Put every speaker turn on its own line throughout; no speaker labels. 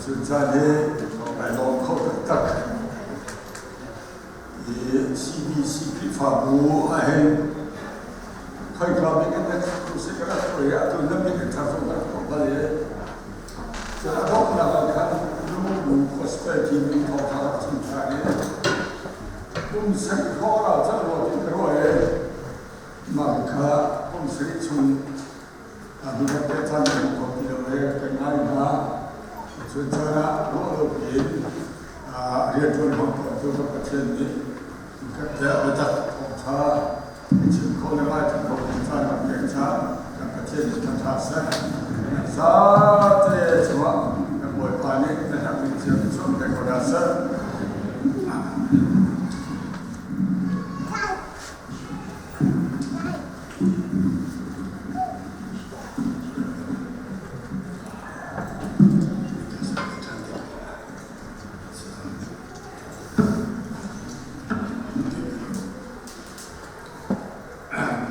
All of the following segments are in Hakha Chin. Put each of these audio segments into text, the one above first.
Chun caan hi kai lawm kho taktak. Hi CBC Khrihfabu ahhin khoika bik in na si ka rak tuah i atu na bik in thar zong ka rak tuah bal i cun a donghnak ah khan Lungbu Gospel team in thawngṭha rak chim ṭhan i kum sarih hrawng a rau cang rua ti ka ruah i mah kha kum sarih chung hmuhnak te caan ka hmu kho ti lo i kan ngai hna. Cun caan ah ruah lo piin rianṭuan hmang tawn cu ka Pathian nih kan te biatak thawngṭha i chim khawh le ngaithim khawh ding caan kan pek caah kan Pathian nih kan ṭha seh. Nan zate cungah kan Bawipa nih na herh ding cio in zuam pek ko hna seh.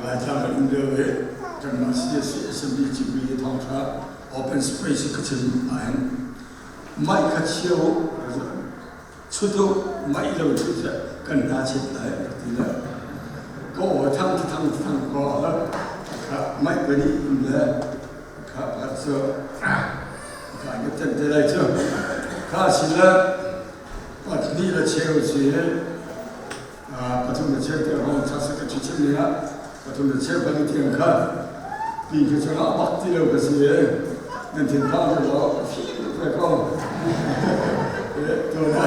Laitlang kan um lio i kanmah CSC Assembly civui i thawngṭha open space ka chim ahhin mah kha chio chut u mah lo chut seh kan hna chet lai a rak ti le ka aw thang thang thang ko kha mah pahnih um le kha pakhat cu ka ka ten te lai cu kha si le pahnih le cheu si pathum le cheu te hong cha se ka chi chim ni ah pathum le cheu pali tiang kha pi khi cu a bak ti lo ka si e nan thin phang lo lo fi tuk ve ko to na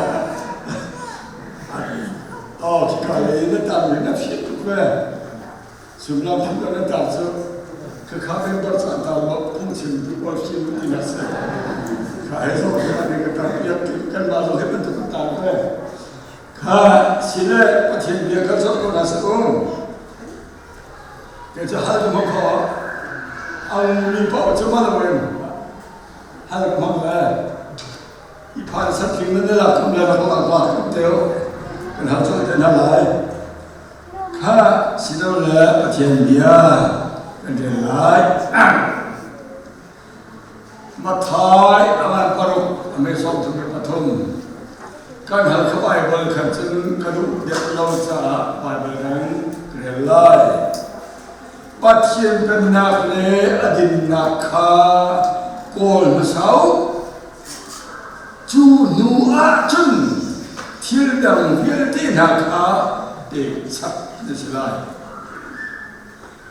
oh khi ka le na tam ni na fi tuk ve sumlam fi na tam cu ka kha men bar chan ta lo phung chim tu ko fi ti na se kha he zo ka ni ka tam piak kan ma zo he ban tu ta ve Kha sile Pathian bia kha zoh ko hna seh u. Kei cu hal ka hmang kho. Ang mi paoh cu ma lo in hal ka hmang le i phan satling na lak kum le rak lak lak kum teo kan hal cu te hna lai. Kha silo le Pathian bia kan rel lai. Matthai a ngan paruk a me 33. Kan hal kha Baibal khan cun ka duh deuh lo caah Baibal kan rel lai. Pathian pennak le a dinnak kha kawl hmasa u. Cu hnu ah cun thil dang vialte hna kha pek chap na si lai.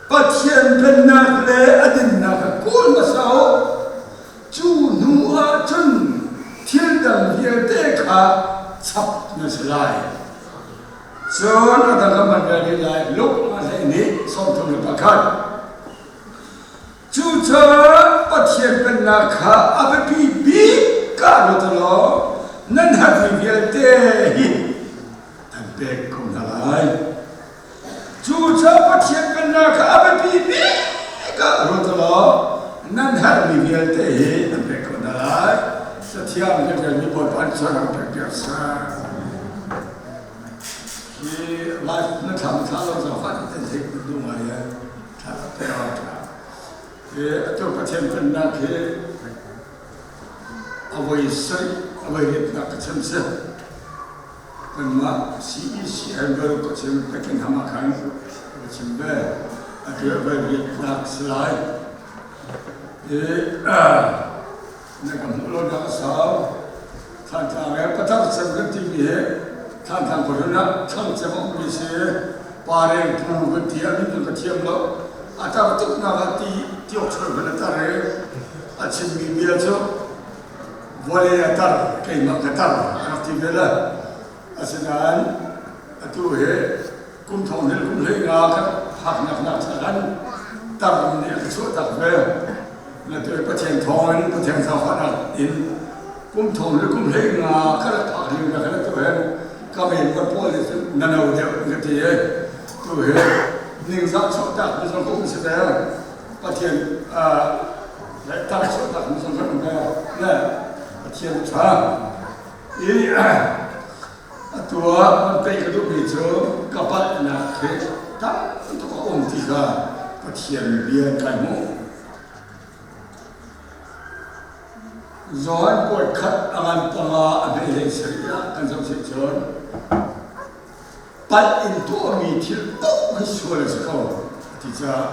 Pathian pennak le a dinnak kha kawl hmasa u. Cu hnu ah cun thil dang vialte kha chap na si lai. Cun a dang kan rel rih lai. Luke a hlei nih 31. Cucaah Pathian pennak kha a biapi bik ah ruat law nan herhmi vialte hi an pek ko hna lai. Cucaah Pathian pennak kha a biapi bik ah ruat law nan herhmi vialte hi an pek ko hna lai. Cathiang kan relmi Bawipa nih cun rak pek piak seh. Hi life na thlam thla lo zong ah kan theih duh ngai e. Thla te awk ṭha. Hi atu Pathian pennak hi a voi sarih a voi riatnak ka chim si. Kanmah CECM bantuk ka chim Peking ham ah khan ka chim ve. Atu ah voi riatnak si lai. I na ka hmuh lonak a sau. Thantlang he patar cem kan timi hi Thantlang khuahlun ah thlang cem a ummi si. Pareng pu kan ti ah min ka thiam lo. A tar tuknak ah ti tiok choi hmanh a tar i a chimmi bia cu vawlei a tar keimah ka tar a rak ti ve le asinain atu hi kum thong hnih kum hlei nga kan phaknak nak khan tar nih a ka chuah tak ve na tu Pathian thawng in Pathian zaangfahnak in kum thong le kum hlei nga ka rak phak lio na kan tu he ka men ka pawl nih cun na no deuh ka ti e tu he ningzah chuah tak mi zong ka um si ve Pathian le tar chuah tak mi zong kan um ve le Pathian ṭha i atu ah van peih ka duhmi cu ka palhnak hi tam tuk a um ti kha Pathian bia kai hmuh. Johan kuat khat a ngan panga a hmei hlei sarih ah kan zoh sih cun palh in tuahmi thil paoh hi sual a si ko a ti caah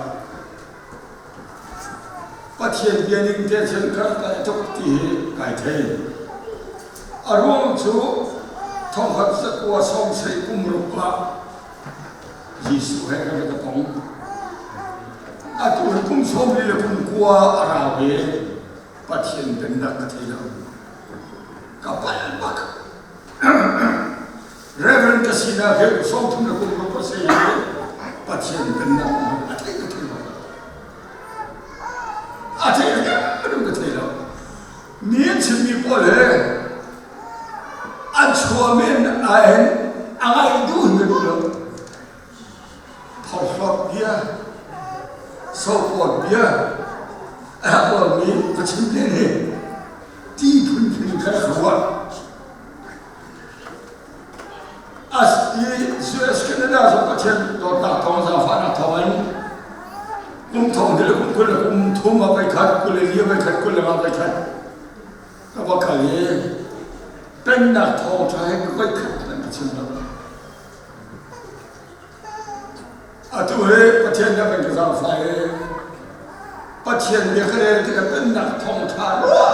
Pathian bia ning te cun ka rak palh tuk ti hi kai thei. A ruang cu thongkhat zakua sawmsarih kum ruk ah Jesuh he kan rak i tong. Atu hi kum 40 le kum kua a rau i Pathian pennak ka thei lo. Ka palh bak. Reverend ka sinak hi 30 le kum ruk a si i Pathian pennak a thei ka thei lo. A thei hrim ka thei lo. Mi an chimmi pawl he an chuah men ahhin a ngaih duh hin ka duh lo. Phorhlawt bia, sopawt bia, a herh lomi ka chim len hi ti phunphun kha ka ruah. As i US Canada zong Pathian dawtnak thawng zaangfahnak thawngin kum thong hi le kum 20 le kum thum a voi khat, 22 a voi khat, 25 a voi khat ka va kal i pennak thawngṭha he ka voi khat hmanh ka chim lo. Atu hi Pathian nih a kan ka zaangfah i Pathian bia ka rel tikah pennak thawngṭha ruah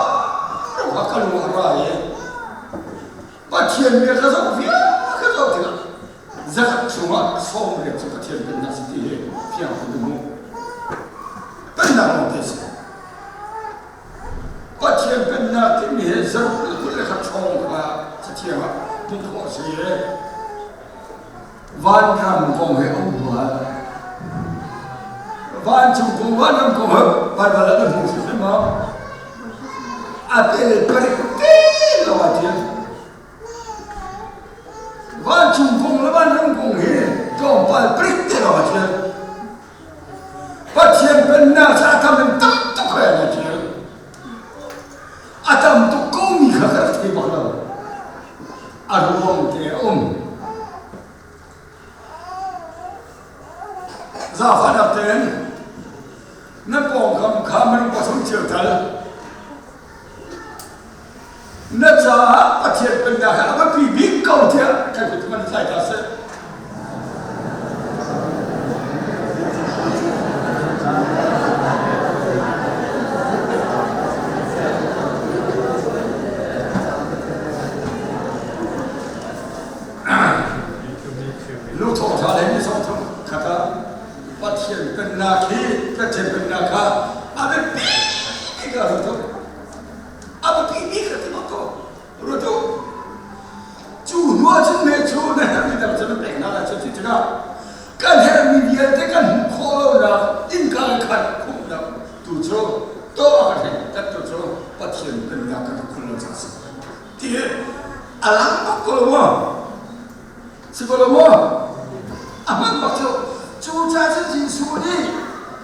a ka lung a ra i Pathian bia ka zoh vial ka zoh tikah zakhat chungah 90 cu Pathian pennak si ti hi fiang tein ka hmuh. Pennak lawng te si. Pathian pennak timi hi zarh le 21 hrawng kha cathiang ah hmuh khawh a si i vanram kong he a um hna. Vancung kong vanram kong he Baibal ah kan hmuh hrimhrim ma? A tel parik te lawng aa ṭial. Vancung kong le vanram kong hi tlawmpal parik te lawng aa ṭial. Pathian pennak cu a tam in tam tuk he aa ṭial. A tam tuk komi kha ka rak thei bak lo. A ruang te a um. Zaangfahnak tein na pawngkam kha minung pathum cio tal na caah Pathian pennak hi a biapi bik ko tiah kan kut man tlai ta seh. Lungthawh ṭha le ni sawm khat ah Pathian pennak hi Pathian pennak kha a biapi bik ah ruat u. A biapi bik ah ti bak ko. Ruat u. Cu hnu ah cun me cu na herhmi dang cu na pek hna lai cu ti tikah kan herhmi vialte kan hmuh khawh lonak innka kan khar khumhnak tu cu tawh a kan hei tat tu cu Pathian pennak kan rak khul lo caah a si. Ti hi a lang bak ko lo maw? Si ko lo maw? A hman bak cu. Cu caah cun Jesuh nih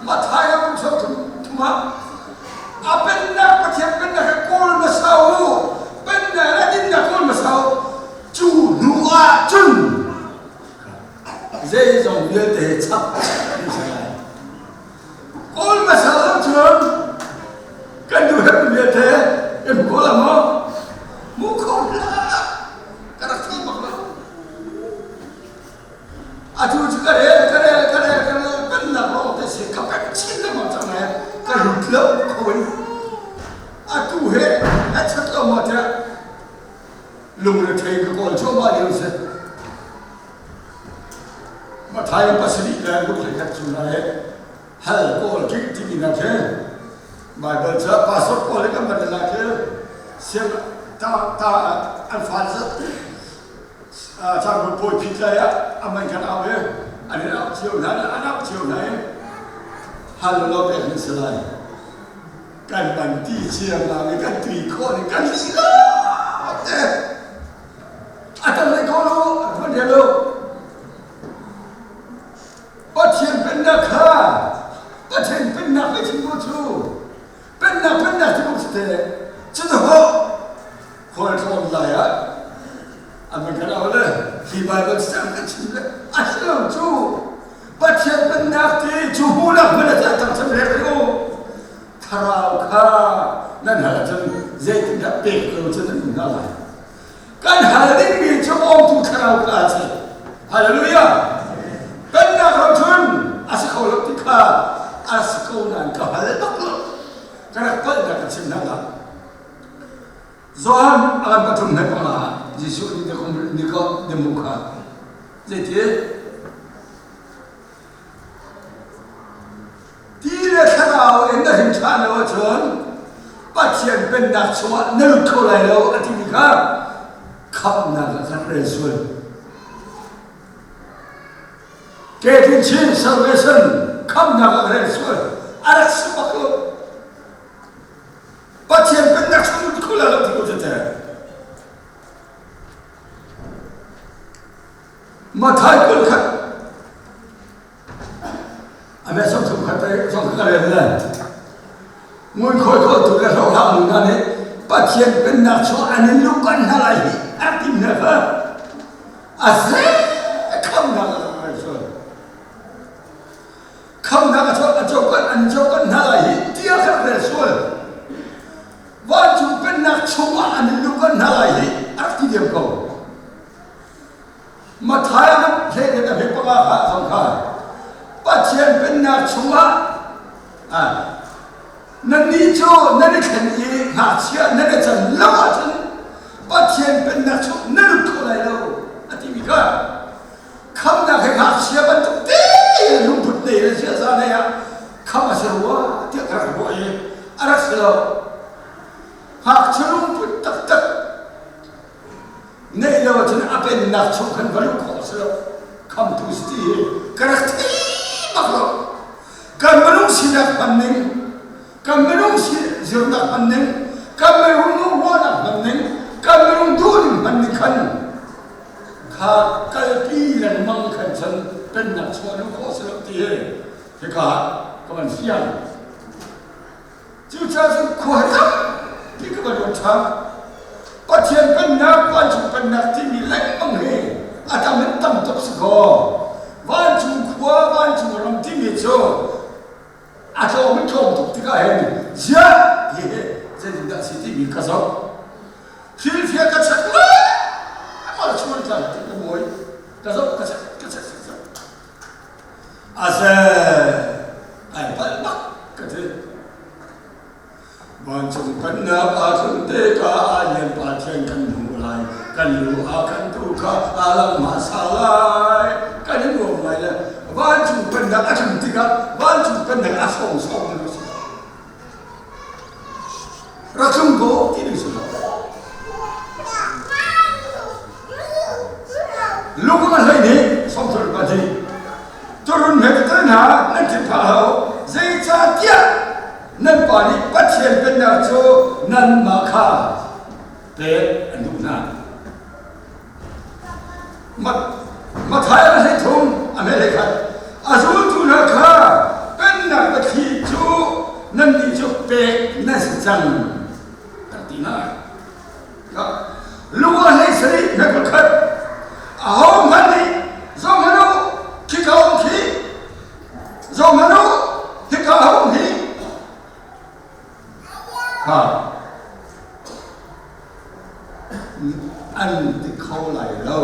Matthai ah kum sau thum thum ah a pennak Pathian pennak hi kawl hmasa u pennak le dinnak kawl hmasa u cu hnu ah cun zeizong vialte hi chap an si lai. Kawl hmasa lo cun kan duh herhmi vialte kan hmu kho lo maw? Hmu kho hlah! Ka rak thei bak lo. Atu cu ka rel, ka rel, ka rel, ka rel, pennak lawng te si ka pek chin lengmang cang le ka lut lo kho in. Atu he a chat lo maw tiah lungrethei ka kawl cuahmah lio si. Matthai pasarih le ruk hlei khat chung hna hi hal kawl kik timi hna khi Baibal ca pastor pawl hi kan van la khi siang ta ta an fa zat cang pawi phit lai ah aman kan au i an in au cio hna an au cio hna i hal lo pek hin si lai kan man ti cia ma mi kan tui khawh ni kan li lo te A tanglei ko lo, a hman he lo. Pathian pennak kha Pathian pennak le chim ko cu pennak pennak ti bok si te cu ho khual tlawn lai ah an van kan au le hi Bible siang kan chim le a si lo cu Pathian pennak ti cu hmuhnak hmanh a tang chim rek u thlarau kha nan hal ahcun zeitin. pek lo cun an um hna lai. Kan hal dingmi cu bawmtu thlarau kha a si. Hallelujah! Pennak ram cun a si kho lo ti kha a si ko nain ka hal bak lo. Ka rak palhnak ka chim hna lai. Johan a lam 35 ah Jesuh nih Nikodemu kha zeiti Ti le thlarau in na him ṭhan lo ahcun Pathian pennak chungah na lut kho lai lo a timi kha khamhnak ah khan rel sual. Ketin chin salvation khamhnak ah rel sual a rak si bak lo. Pathian pennak chung lut kho lai lo ti ko cu teh. Mathai 21 Ame song thum khat te song khat rel le ngunkhuai khawltu le hlohlang nu hna nih Pathian pennak chung an in luh kan hna lai hi a tim hna kha a ze khamnak a rak sual khamnak a chuak a cawk an cawk kan hna lai hi tiah kha rel sual vancung pennak chungah an in luh kan hna lai hi a rak ti diam ko Matthai hlei a hme panga kha zong kha Pathian pennak chungah nannih cu nan i thlen i ngakchia nan i can lo ahcun Pathian pennak chung nan lut kho lai lo a timi kha khamnak he ngakchia bantuk tein lungput nei le ziaza nei ah kham a si rua tiah ka rak ruah i a rak si lo. Ngakchia lungput taktak Neih lo ahcun a pennak chung khan va luh khawh a si lo. Khamtu si ti hi ka rak thei bak lo. Kan minung sinak hman ning, kan minung si zirnak hman ning, kan minung ruahnak hman ning, kan minung duhning hman ning khan kha kalpi lengmang khan cun pennak chuah luh khawh a si lo ti hi hika ka van fiang. Cucaah cun khua tampi ka va ruat ṭhan. Pathian pennak, vancung pennak timi lengmang hi a tam in tam tuk si kaw vancung khua, vancung ram timi cu a tlawm in tlawm tuk tikah hin ziah hihi zeitindah a si timi ka zoh. Thilfia ka check lengmang chuan tlan ti ka buai. Ka zoh ka check ka check ka check. A ze ai palh bak ka ti. Vancung pennak aa tlun te ka a lian Pathian kan hmuh lai. Kan lu a kan tu kha a lang hmasa lai. Kan i nuam lai le vancung pennak a tlun tikah vancung pennak a sawng sawng mi si. Rak tlung ko ti ding si lo. Lung a hlei nih sawmthul pa nih turun he tete hna nan thinphah hlah u zeicahtiah nan pa nih Pathian pennak cu nanmah kha pek an duh hna. Matthai a hlei thum a hme khat a zultu hna kha pennak biathli cu nannih cu pek nan si cang kan ti hna. Lung a hlei sarih hme khat ahohmanh nih zohhmanh u khika um khi zohhmanh u hika um hi ha an ti kho lai lo.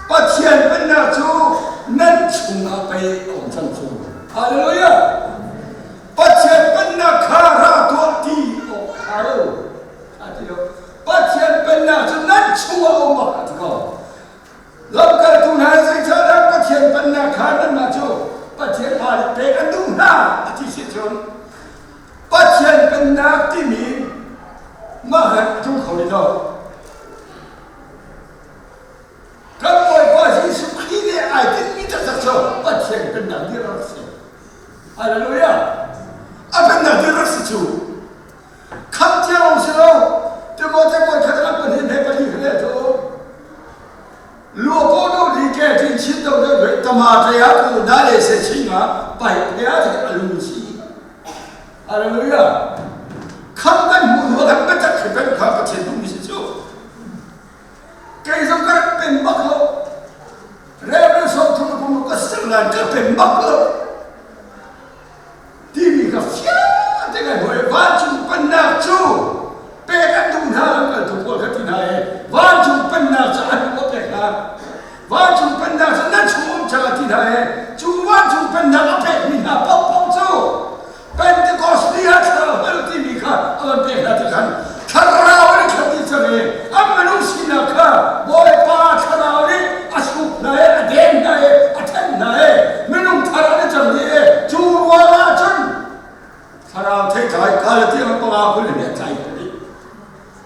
Pathian pennak cu nan chungah pei a um cang cu. Hallelujah! Pathian pennak kha ra tuah ti awk a lo. A ti lo. Pathian pennak cu nan chungah a um bak a ti ko. Lamkaltu hna zeicahdah Pathian pennak kha nanmah cu Pathian pa nih pek an duh hna a ti si cun Pathian pennak timi mah he a tlung kho rih lo. Kan Bawipa Jesuh Khrih nih ai tinhmi taktak cu Pathian pennak dir a rak si. Hallelujah! A pennak dir rak si cu khamh cia um si lo. Timote kawi khat rak pahnih he pali he cu luo do di ke tin chin do de ve tama te ya ku na le se chinga pai te ya te alu si Hallelujah! Khamh kan hmuh hnu ah kan biatak khi peng kha Pathian duhmi si cu.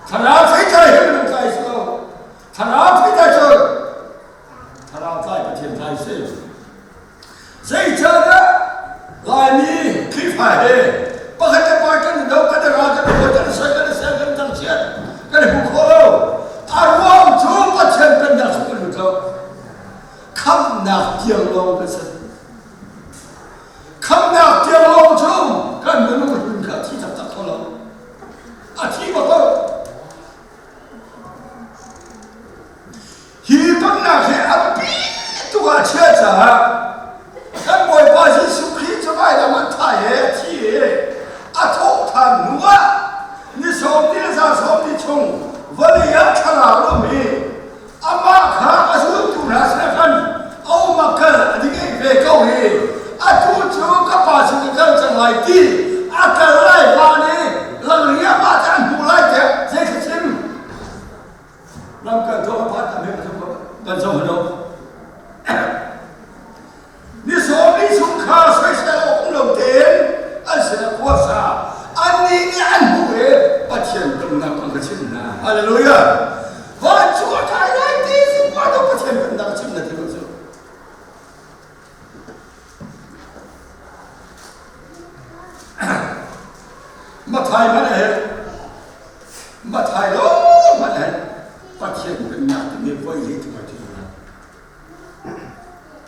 Thlarau theitlai hi minung tlai si lo. Thlarau theitlai cu thlarau tlai Pathian tlai si. Zeicahdah Laimi Khrihfa he pakhat le pakhat kan i do, kan i ral, kan i hawi, kan i soi, kan i sel, kan i thangchiat, kan i hmu khawh lo. A ruang cu Pathian pennak cu kan lut lo. Khamhnak tiang lawng kan si. Khamhnak tiang lawng cu kan minung hlun kha a thi taktak kho lo. A thi bak lo. Hi tonnak hi a biapi tuk ah a chiah caah kan Bawipa Jesuh Khrih cu vailam an thah i a thi i a thawh ṭhan hnu ah ni sawm ni le za sawm ni chung vawlei ah thlarau a um i amah kha a zultu hna sinah khan a um ah kal a ding ve ko i atu cu ka pa sin ka kal cang lai ti a kal lai van i langriah mah te an hmuh lai tiah zei thla chim Lamkaltu a phan a kan zoh lo. Ni sawmi chung kha soisel awk um lo tein an sinah khuasa annih nih an hmuh i Pathian pennak kong ka chimh hna. Hallelujah! Vancung a kai lai ti zungzal Pathian pennak ka chimh na ti lo cu. Mathai hmanh he Mathai lawng hmanh he Pathian pennak timi voi li tu a ti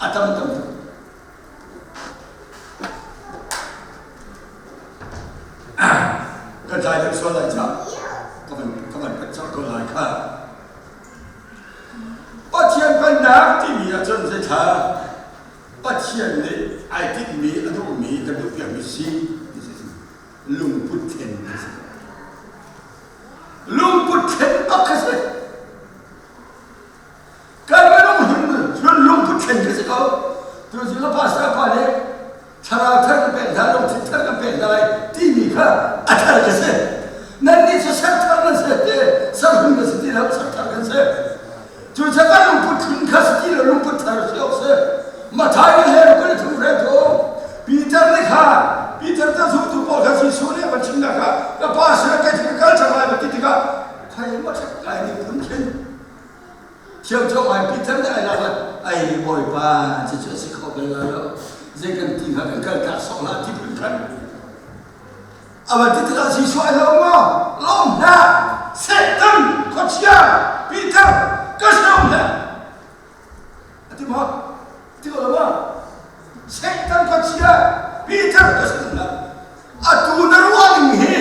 a tam tam tuk. Kan tlai deuh sual lai ca ka van ka van pek cang ko lai kha. Pathian pennak timi ahcun zeithla Pathian nih ai tinhmi a duhmi kan duhpiakmi si lungput thlen a si. Lungput thlen bak kha si. Kan minung hlun lungput thlen kha si ko. Tu cu ka pastor pa nih thlarau thar kan pek hna lungthin thar kan pek hna lai timi kha a thar ka si nannih cu ser thar nan si te ser hun kan si ti lo ser thar kan si cu cu kan lungput hlun kha si ti lo lungput thar si awk si Mathai nih he kan thu re thu Peter nih kha Peter ta zultu pawl kha Jesuh nih a van chimnak kha ka pa sin ah kai ka kal cang lai va ti tikah khai ma ṭhat kai ning phun khin Thiangthuang ai Peter nih ai lak le ai Bawipa cucu a si kho bal lai lo zei kan ti hnga kan kal tak sawk hlah ti phun khan a van ti tikah Jesuh ai lawm maw lawm hlah Satan khuachia Peter ka si hlah a ti maw ti ko lo maw Satan khuachia Peter ka si hlah atu na ruah ning hi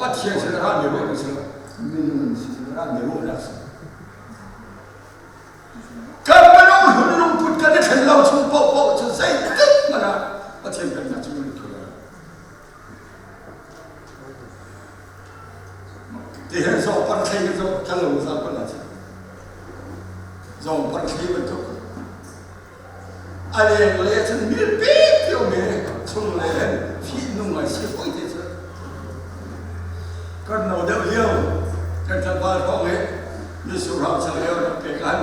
Pathian sin ra mi ruah ning si lo minung sin ra mi ruahnak si kan minung hlun lungput kan i thlen lo chung paohpaoh cu zeitik hmanh ah Pathian pennak cu kan thul lai ti he zawng par thlei kan zawng kan lo zang par la zawng par thlei bantuk A lenglei ah cun milpi ti um i chunglei hin fihnung ngai si fawi te cu. Kan no deuh lio kan tlangval hrawng i mitsur hang ser lio rak pek an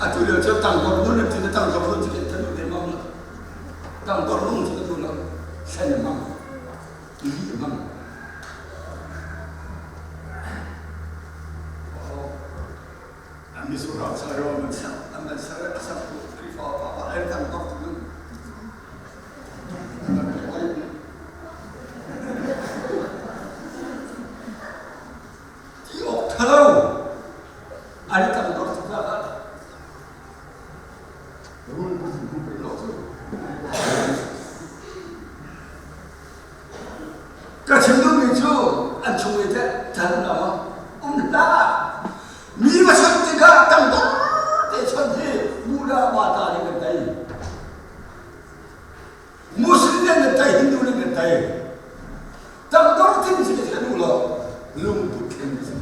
atu lio cu tangdor nun an ti na tangdor nun cu kan nu te mang lo tangdor nun cu ka tu lo hlen a hmang lih a hmang Mizoram Sarawak an ser an ser a sertu Khrihfa pa pa an kan bak tu ti awk thalo an tam dor tu ka rul bu bu pe lo cu Ka chim duhmi cu an chung i teh ṭan lo um hlah. Mi va chawnh tikah tangdor te chawnh hi Buddha mata nih kan tei. Muslim nih kan tei, Hindu nih kan tei. Tangdor thing si kan duh lo, lungput thlen si.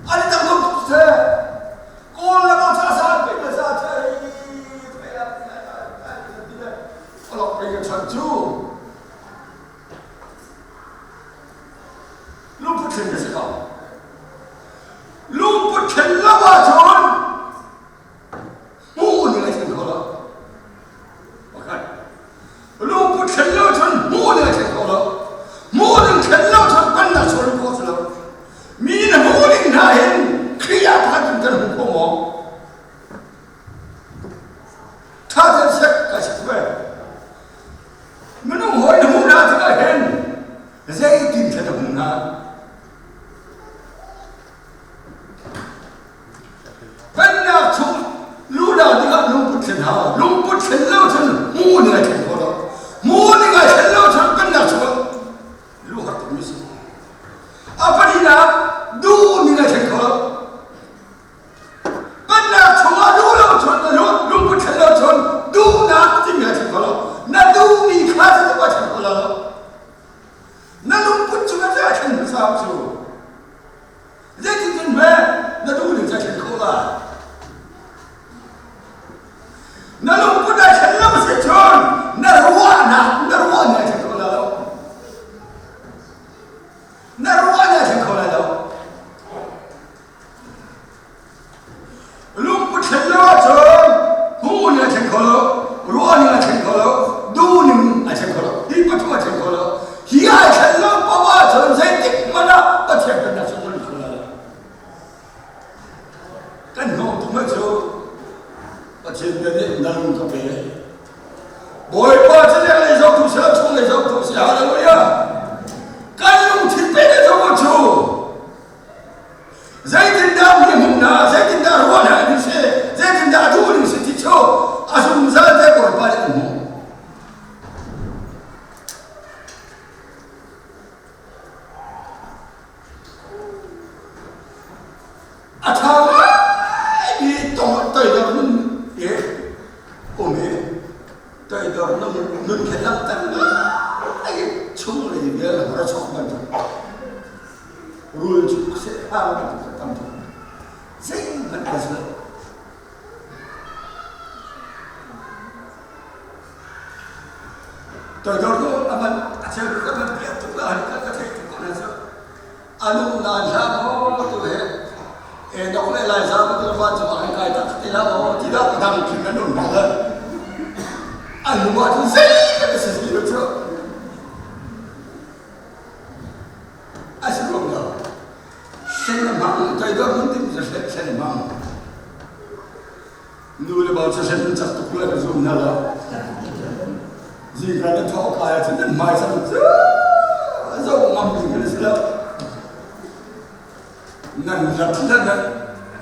An i tangdor tuk seh. Kawl le maw cha sa pe na sa thei thei alok pe ka chan cu lungput thlen ka si ko. Lungput thlen lo ahcun hmuh ning a thlen kho lo. Pakhat. Lungput thlen lo cun hmuh ning a thlen kho lo. Hmuh ning thlen lo cun pannak chuah. sau cu. Zeitin cun hme na duh ning ca thlen khawh lai? Na lungput ai thlen lo si cun na ruahnak na ruahning ai thlen kho lai lo. Na ruahning ai thlen kho lai lo. Lungput thlen lo ahcun hmuhning a thleng kho lo, ruahning a thleng kho lo, duhning a thleng kho lo. Hi pathum a thleng kho lo. Hi ai thlen lo paoh ahcun zeitik hmanh ah Pathian pennak cu kan kho lai lo. Kan hnawh tum cu Pathian bia nih na lung ka pe. Bawipa cu lenglei zohtu si lo, chunglei zohtu si. Hallelujah! Kan lungthin pe le zoh cu Zeitindah mi hmuh hna, zeitindah ruah hna ning si, zeitindah a duh ning si ti cu a zungzal te Bawipa nih an hmuh. A ṭha ngaimi toidor nun i um i toidor nun khe langhter ngai chunglei vial ra chok bantuk Rul cu sehhang bantuk a tam tuk. Zeihmanh an si lo. Toidor cu a man a cheu a man piak tuk la ka ka theih tuk ko na cu. Anu nan hla maw tu he e dok le lai za tu va cu an kai tak ti la maw ti da dang khin kan um bang an nu ah cun zeihmanh a si lo cu. A si ruang lo. Hlen a hmang, toidor nun timi cu hlen hlen a hmang. Nu le ba cu hlen an cak tuk le ka zum hna lo. Zingka na thawh kai ahcun nan hmai cang cu zoh ngam ding kan si lo. Nan lap le nan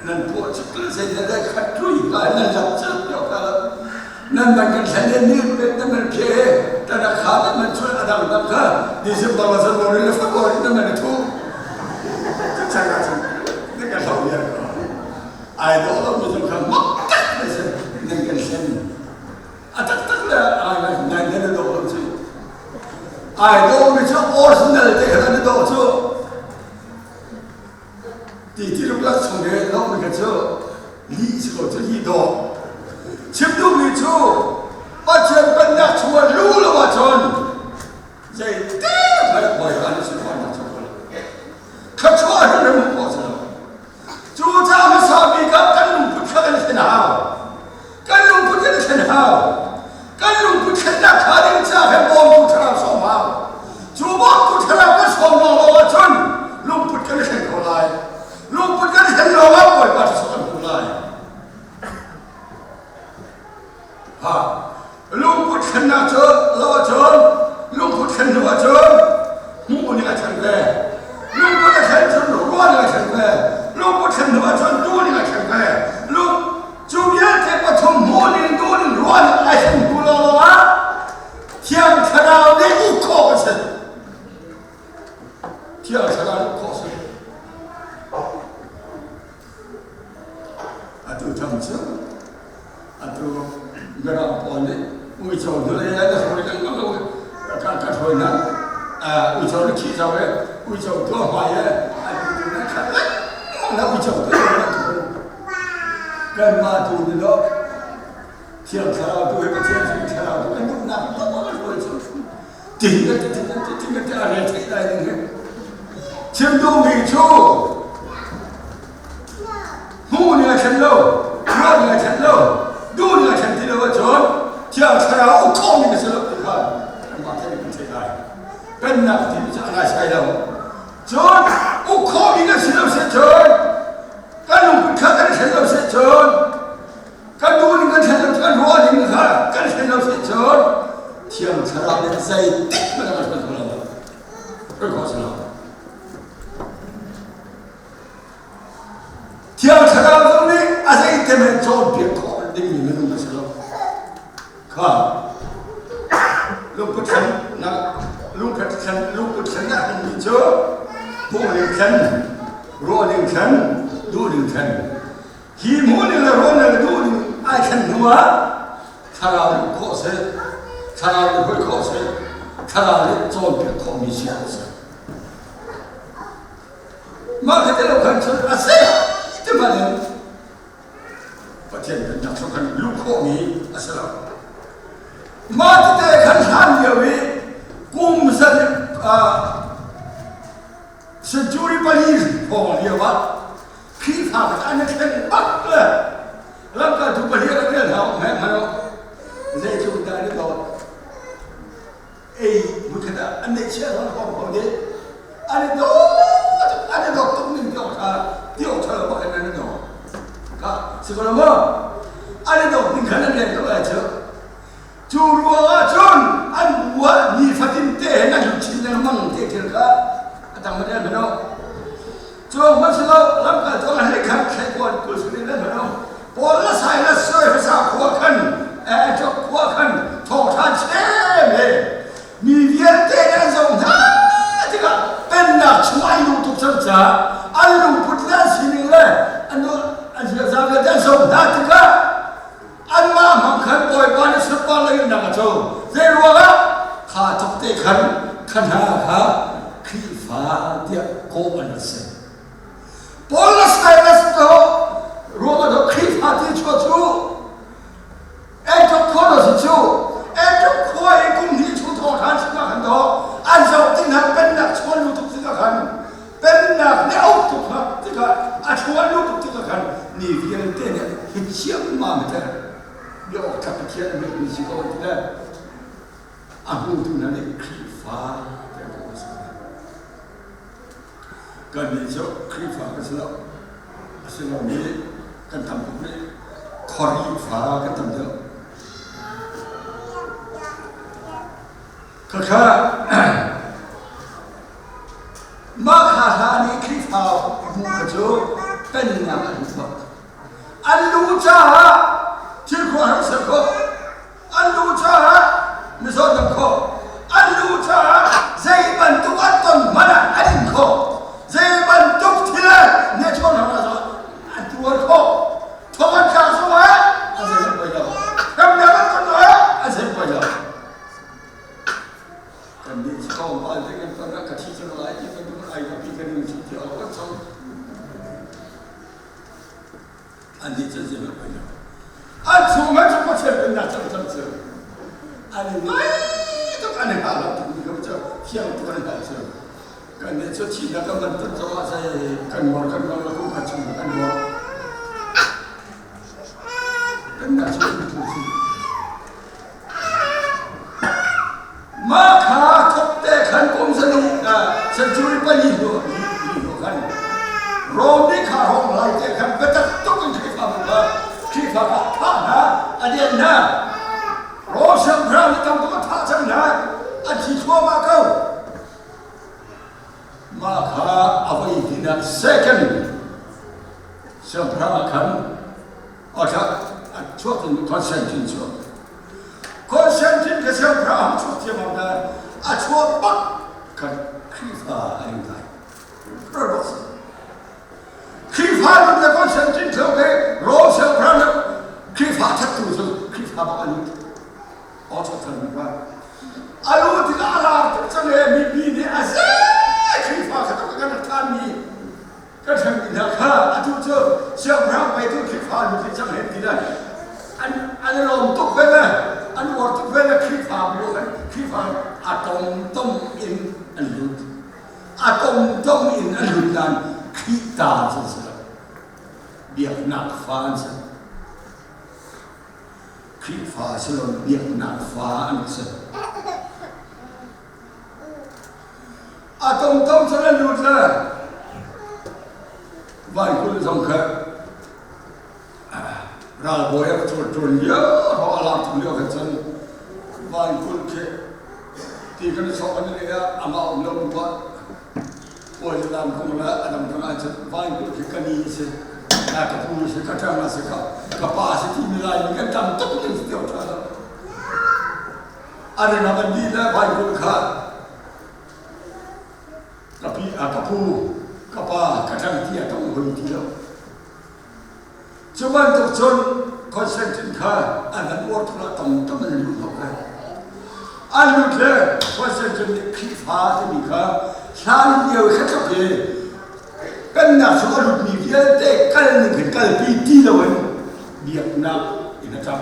nan puah cik le zei le dai khat tui kai nan lap cak pio ka lo. Nan man kan thlen le ni pet nan man phe ta na kha nan man chuan a dang dang kha December la zan le February nan man thu. Cu chan ah cun nan kan hloh viar ko. Ai dawh lo mi zong kha mak tak le si nan kan thlen. A taktak le ai ngai ngai nan dawh lo cu. Ai dawh mi cu original te kha nan dawh cu. Ti ti luklak chung he lawmmi kha cu lih si ko cu hi dawh. Chim duhmi cu Pathian pennak chungah luh lo ahcun zeitin hmanh Bawipa nih sunparnak cu a lo. Thluachuah hrimhrim hmuh khawh si lo. Cucaah hmasa bik ah kan lungput kha kan thlen hau. Kan lungput kan thlen hau. Kan lungput thlennak kha ding caah he bawmtu thlarau sawm hau. Cu bawmtu thlarau kan sawm lawng lo ahcun lungput kan thlen ko lai. Lungput kan thlen lawng ah Bawipa thluachuah kan hmu lai. Ha. Lungput thlennak cu lo ahcun lungput thlen hnu ahcun hmuh ning a thlen ve. Lungput a thlen cun ruah ning a thlen ve. Lungput thlen hnu ahcun duh ning a thlen ve. Lung cu vialte pathum hmuh ning duh ning ruah ning ai thlen hnu lawnglawng ah Thiang Thlarau nih uk khawh a si. Thiang Thlarau uk khawh a si. Atu thang cu atu Mirang pawl nih uico hnulei ah na hruai lengmang lo ka ka hruai hna. Uico na khih zau e uico tuah hmai e an ti tu na khat lengmang na uico tuah na tu kanmah tu ni lo Thiang Thlarau tu he Pathian Thiang Thlarau tu kan duhnak paoh kan hruai cu ting kan ti ting kan ti ting kan ti a rel theih lai ding hi chim duhmi cu hmuh ning a thlen lo ruah ning a thlen lo duh ning a thlen ti lo ahcun Thiang Thlarau uk khawhmi na si lo ti kha kanmah theih kan theih lai pennak ti cu a ngaisai lo cun uk khawhmi na si lo si cun kan lungput kha kan thlen lo si cun kan duh ning kan thlen lo kan ruah ning kha kan thlen lo si cun Thiang Thlarau nih zeitik hmanh a kan hruai lo hruai khawh si lo Thiang Thlarau zong nih a zeite hmanh cawnpiak khawh dingmi minung a si lo kha lungput thlen nak lungput thlen lungput thlen nak mi cu hmuh ning thlen ruah ning thlen duh ning thlen hi hmuh ning le ruah ning le duh ning ai thlen hnu ah thlarau nih khawh si thlarau nih hruai khawh si thlarau nih cawnpiak khawhmi si khawh si. Mah kha ti lo khan cun a si ti hmanh in Pathian pennak chung khan luh khawhmi a si lo. Mah tete khan hlan lio i kum zan century pali hrawng lio ah Khrihfa kha an i thleng bak le lamkaltu pali rak rel hna hmeh hmanh zeitluk dah an i dawt. Ei hmunkhat ah an neihchiah zong hrawng ko nih an i dawt an i dawt tuk ning ti awk ṭha ti awk ṭha lo bak in an i daw. Ka si ko lo maw? An i dawt ning khan an leng ko lai cu. Cu ruangah cun an bu ah nifatin te hin an lut chin lengmang te thil kha a tang man el hmano. Cu hmanhselaw lamkaltu an hei khan thlaikuan kul sinin an hmano. Paul le Silas soi hmasa khua khan Antioch khua khan thawngṭha chem he mi vialte nih an zoh hna tikah pennak chung an luh tuk cang caah an lungput le an sining le an an ziaza vialte an zoh hna tikah anmah hmang khan Bawipa nih sunpar loinnak a co. Zei ruangah kha thawk te khan kha hna kha Khrihfa tiah kawh an rak si. Paul le Silas cu ruangah cu Khrihfa ti chuah cu Antioch khua lo si cu Antioch khua i kum hnih chung thawngṭha an chim ah khan dawh an zoh tik hna pennak chuan lu tuk tikah khan pennak nih a uk tuk hna tikah a chuan lu tuk tikah khan mi vialte nih hi ciammam te bia awk tlak Pathian a ngeihmi si ko ti le a hmutu hna nih Khrihfa tiah kawh a si. Kannih cu Khrihfa kan si lo. A si lomi kan tam tuk rih. Khuarifa kan tam deuh. Khakha mah kha hla nih Khrihfa bu kha cu pennak an bak. An lu caah thil khuaruahhar ser khawh. An lu caah mizaw dam khawh. An lu caah zei bantuk an ton hmanh ah an in khawh. Zei bantuk thil ah nehchuan hram ah zong an tuar khawh. Thong an tlak zong ah an zeihmanh poi lo. Hremnak an ton zong ah an zeihmanh poi lo. Kannih cu tlawmpal te kan ton ah ka thi cang lai ti bantuk ai ka pi kan in thi ti awk kan chom. Annih cu zeihmanh poi lo. An chung ah cu Pathian pennak cang cang cu an i ngai tuk an i hngah lo tuk mi ko cu thiang tuk an i hngalh cu. Kannih cu thihnak kan van ton zong ah zei kan ngor kan ngor lo kum khat chung kan ngor. Pennak cu an thu si. Mah kha thok te khan kum zanung century pali hnu hnu khan Rom nih kha hong lai te khan biatak tuk in Khrihfabu kha Khrihfa kha a thah hna a lian hna Rom siangpahrang nih tam tuk a thah cang hna an thi thluahmah ko mah kha a voi hnihnak second siangpahrang ah khan a chuak in Constantine cu Constantine ka siangpahrang chuak thiam na a chuak bak kan Khrihfa an kai Khrihfa nun le Constantine thlo ke Rome siangpahrang le Khrihfa thattu cu Khrihfa bak an aw chuak than pa alu tikah a lar tuk cang e mipi nih a ze Khrihfa kha tuk kan rak than mi Kan hremmi hna kha atu cu siangpahrang peitu Khrihfa an si cang hen ti le an an i lawm tuk ve le an uar tuk ve le Khrihfabu an Khrihfa a tomtom in an lut. A tomtom in an lut nain Khrih ta an si lo. Biaknak fa an si. Khrihfa si lo biaknak fa an si. A tomtom cun an lut le vaikul zong kha ralbawi a ṭuan ṭuan lio ro a lak ṭung lio khan cun vaikul khi ti kan i sawk an i ah amah um lo bu ah kawi lam kong le a dang dang ah cun vaikul khi ka ni si ka pu si ka ṭang si ka ka pa si ti mi lai mi kan tam tuk ning si tio ṭha lo A ring a van dih le Bible kha ka pi a ka pu ka pa ka ṭang ti a tong hoi ti lo. Cu bantuk cun Constantine kha an van uar tuk la tam tam an lut lo kai. An lut le Constantine nih Khrihfa timi kha hlan lio i kha tluk hi kan Pennak chung a lutmi vialte kal ning khin kalpi ti loin biaknak in a ṭap.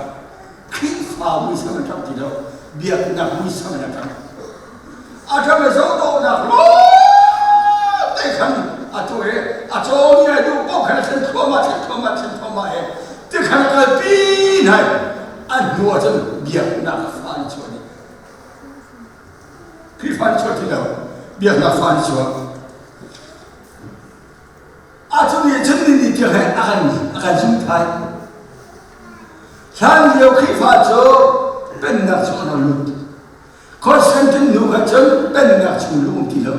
Khrihfa muisam an ṭap ti lo, biaknak muisam in a ṭap. A ṭap i zohdawhnak lawngte khan a tuah i a cawmi ai duh paoh khan a thlen thluahmah, thlen thluahmah, thlen thluahmah i tikhan a kalpi hna i a hnu ahcun biaknak fa an chuah dih. Khrihfa an chuah ti lo, biaknak fa an chuah. A cu nih cun ni tiang he a kan a kan zum thai. Hlan lio Khrihfa cu pennak chung an lut. Constantine nu kha cun pennak chung lu um ti lo.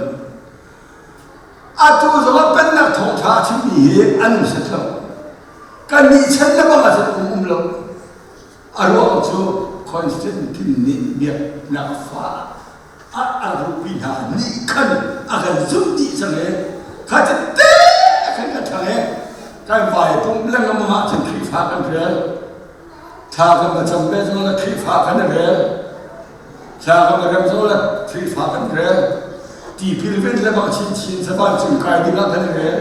Atu zongah pennak thawngṭha a chimmi hi an um set lo. Kan nih chan le bang ah cun um um lo. A ruang cu Constantine nih biaknak fa a rupi hna nih khan a kan zumh dih cang i kha cu te khan kan ṭhang i kan vai pumh lengmang ahcun Khrihfa kan rel thla kan va cam ve zong le Khrihfa kan i rel thla kan va rem zong le Khrihfa kan rel tipil ven le bang chinchin savan cung kai ding ah kan i rel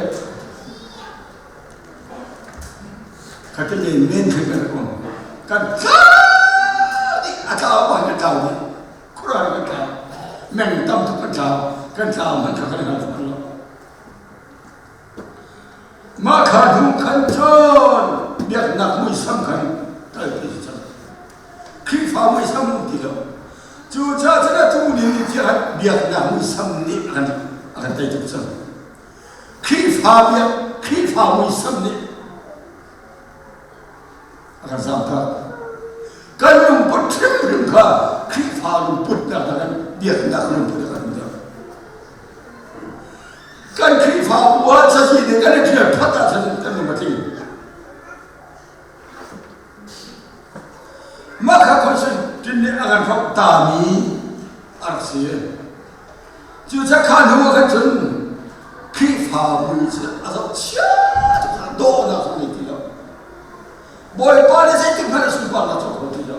Kha ti men men khin kan um. Kan tlau dih, a tlau pa kan tlau dih. Khuaruahhar kan tlau. Meng tam tuk kan tlau. Kan tlau hmanh kha kan i hngal fawn lo. Mah kha hnu khan cun biaknak muisam khan kalpi si cang. Khrihfa muisam um ti lo. Cucaah cun atu ni ni tiang biaknak muisam nih a kan a kan tei tuk cang. Khrihfa biak Khrihfa muisam nih a kan zamter. Kan lungput hrimhrim kha Khrihfa lungput nak kan biaknak lungput a kan umter. Kan Khrihfa bu ah cazi nih kan i ṭhial phat ahcun kan lung a tling. Mah kha Constantine nih a kan hrawk tami a rak si. Cucaah kha hnu ah khan cun Khrihfabu cu a zohchia tuk hna, dawhnak zong ngei ti lo. Bawipa nih zeitik hmanh a sunparnak cu a kho ti lo.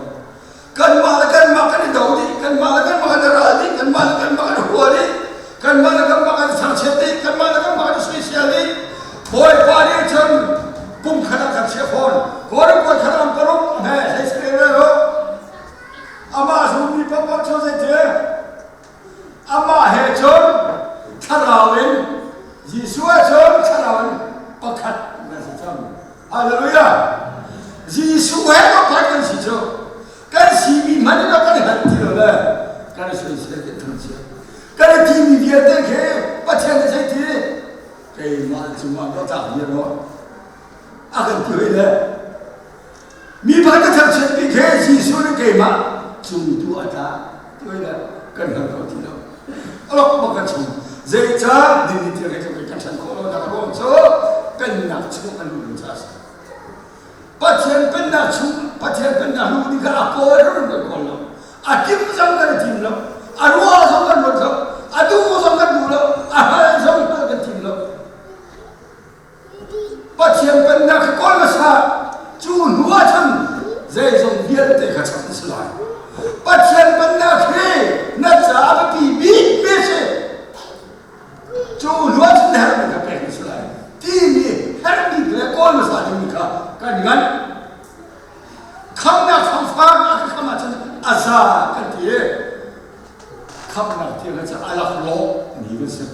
Kanmah le kanmah kan i do dih, kanmah le kanmah kan i ral dih, kanmah le kanmah kan i hua dih, kanmah le kanmah kan i thangchiat dih, kanmah le kanmah kan i soisel dih. Bawipa nih cun kum khat ah kan chiah fawn. Kawlram kuat khat ah paruk he hlei sarih rel u. Amah zummi paohpaoh cu zeiti? Amah he cun thlarau in Jesuh he cun thlarau in pakhat kan si cang. Hallelujah! Jesuh he pakhat kan si cu. Kan simi hmanh in kan i hngalh ti lo le kan i soisel kan thangchiat. Kan i timi vialte khi Pathian nih zeiti keimah cungah ka tlak viar maw? A kan ti hoi le Mi pakhat ka thangchiatmi khi Jesuh nih keimah cung tu a tla ti hoi le kan hngal kho ti lo. Alok bak kan chung. Zeicah ding ni tiang hi kan ṭhan khawh lonak ruang cu pennak chung an luh lo caah a si. Pathian pennak chung Pathian pennak luh ding kha a kawl kan kawl lo. A tim zong kan i tim lo. A ruah zong kan ruat lo. A duh zong kan duh lo. A hal zong hal kan tim lo. Pathian pennak kha kawl hmasa cu hnu ah cun zeizong vialte kha chap an si lai. Pathian pennak hi na caah a biapi bikmi a si. Cu hnu ah cun na herhmi kha pek na si lai. Timi herhmi le kawl hmasa dingmi kha kan ngan. Khamnak fangfang a ka kham ahcun a za kan ti i khamnak tiang hi cu a laklawh mi kan si.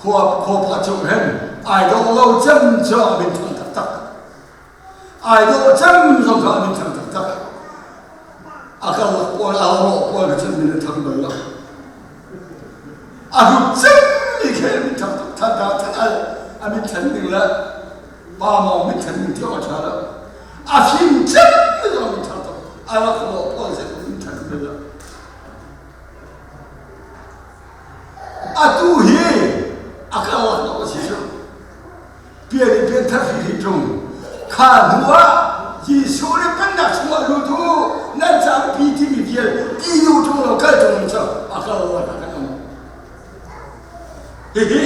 Khua khua cung hin ai dawh lo cem cu a min thang taktak. Ai dawh cem zong kha a min thang taktak. A karlak pawl a rawh pawl kha cun min a thang bal lo. A hrut cem mi khi min thang tuk than ta than al a min than ding le pa maw min than ding tiang a ṭha lo. A fim cem mi zong min thang tuk. A rak rawh pawl zet min thang bal lo. Atu hi a karlak lo a si cu. Pian in pian thar hi ṭung. Kha hnu ah Jesuh nih pennak chungah lut u, nan campi timi vial ti nu ṭung lo kal ṭung cu a karlak ah kan um. Hihi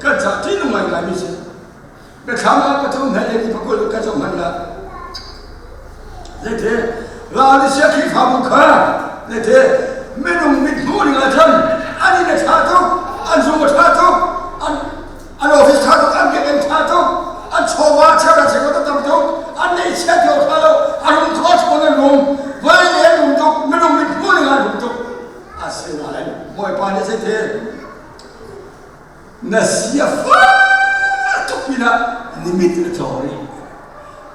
kan ca ṭihnung ngaingaimi si. Biathlam ah pathum he le pakul ka zoh hmanh lah. Zeiti Laodicea Khrihfabu kha zeiti minung mit hmuh ding ah cun an inn a ṭha tuk, an zung a ṭha tuk, an Na si a fak tuk pinah na mit a caw rih.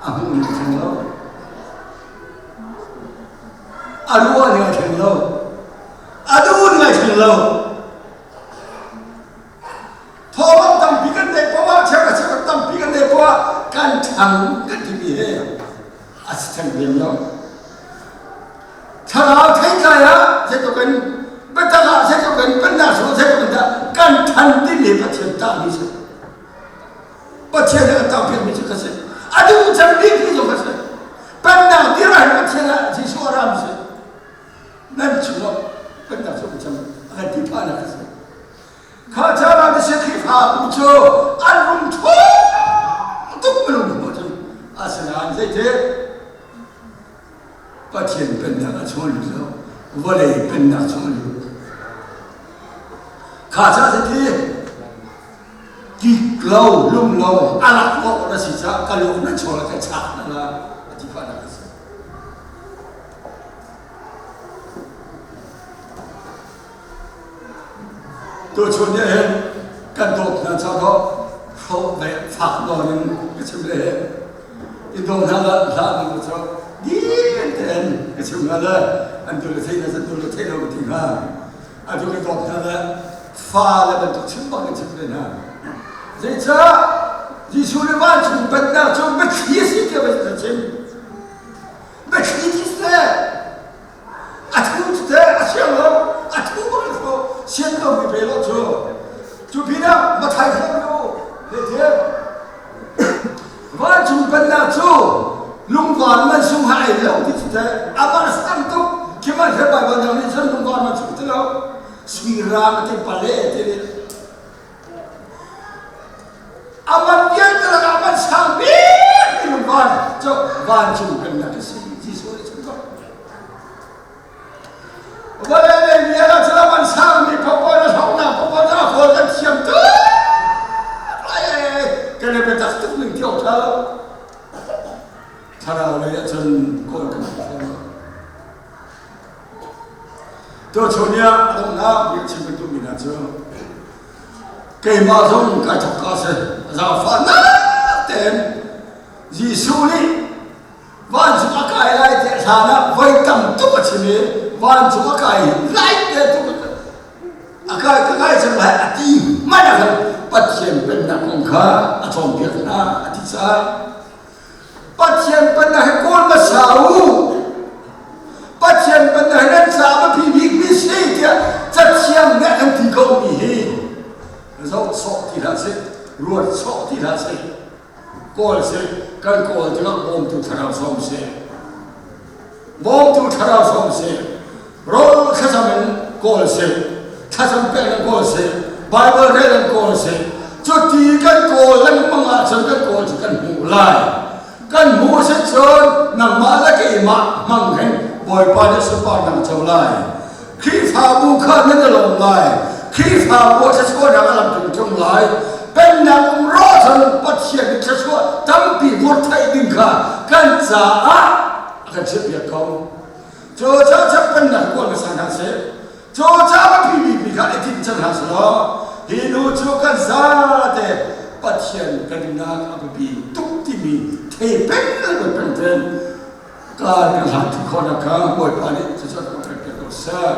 A hmuh ning a thleng lo. A ruah ning a thleng lo. A duh ning a thleng lo. Thawng tampi kan neih poah ah cheu cheu tampi kan neih poah ah kan ṭhang kan timi he a si theng lem lo. Thlarau theitlai ah zeitluk in biatak ah zeitluk in pennak chung zeitluk in dah kan ṭhan timi Pathian tahmi si. Pathian nih a tahpiakmi cu ka si. A duh cem bikmi zong ka si. Pennak dir ah hin Pathian ah Jesuh a rami si. Nan chungah pennak cu cem a kan ti phahnak a si. Kha caan ah misi Khrihfabu cu an rum ṭhawng tuk minung hmuh cun asinain zeiti Pathian pennak a chung lut lo vawlei pennak chung lut. Kha ca zeiti kik lo lum lo a lak lo na si caah ka lung na chawl ka chak na la a ti phahnak a si. Tuchun ni hin kan dawt hna ca dawh hrawh le fak nawn in ka chim le hi i daw hna la hlah ning cu din tein ka chim hnga le an tu le thei le tu le thei lo ka ti hnga atu ka dawt hna le fa le bantuk chim bak in chim ve hna zeicah Jesuh nih vancung pennak cu biathli a si tiah a chim biathli ti seh A thu cu teh a siang lo, a thu bak in hrawh, sian ko mi pe lo cu. Cu pinah Mathai hrawh mi u, he Vancung pennak cu lungvar man sung ha ei lo ti cu teh a man sang tuk khi man he Baibal dang nih cun lungvar man sung ti lo sui rang ti pale ti nih a man vialte lakah a man sang bik mi lungvar cu vancung pennak a si Jesuh nih cun Vawlei lei vial ah cun a man sangmi paohpaoh na hlauhnak paohpaoh na kawl kan thiam tuk lai ee kan i biatak tuk ning ti awk ṭha lo thlarau lei ah cun kawl kan thiam lo Tuchun ah a donghnak bik chim kan duhmi hna cu keimah zong kai thawk ka si zaangfahnak tein Jesuh nih vancung a kai lai ti hlan ah voi tam tuk a chim i vancung a kai lai te tuk a kai ka kai cang lai a ti hmanh ah khan Pathian pennak kong kha a cawnpiak hna a ti caah Pathian pennak hi kawl hmasa u. Pathian pennak hi nan caah biapi bikmi si tiah Cathiang nih a kan ti komi hi zoh sawh ti hlah sih, ruat sawh ti hlah sih. Kawl sih, kan kawl tikah bawmtu thlarau sawm sih. Bawmtu thlarau sawm sih. Rawl thlacam in kawl sih, thlacam pek in kawl sih, Bible rel in kawl sih. Cuti kan kawl lengmang ahcun kan kawl cu kan hmuh lai. Kan hmuh si cun nangmah le keimah hmang hin Bawipa nih sunparnak co lai. Khrihfabu kha nan i lawm lai. Khrihfabu a thluachuahnak a lam tung lai. Pennak um rawh cun Pathian nih thluachuah tampi vur theih ding kha kan caah a kan chiahpiak ko. Cucaah chappannak kawl hmasa hna seh. Cucaah a biapi bikmi kha i tinh cang hna selaw hi nu cu kan zate Pathian pennak a biapi tuk timi thei peng le peng ten kan kan hlan khawhnak kha Bawipa nih cucu kan pek ko seh.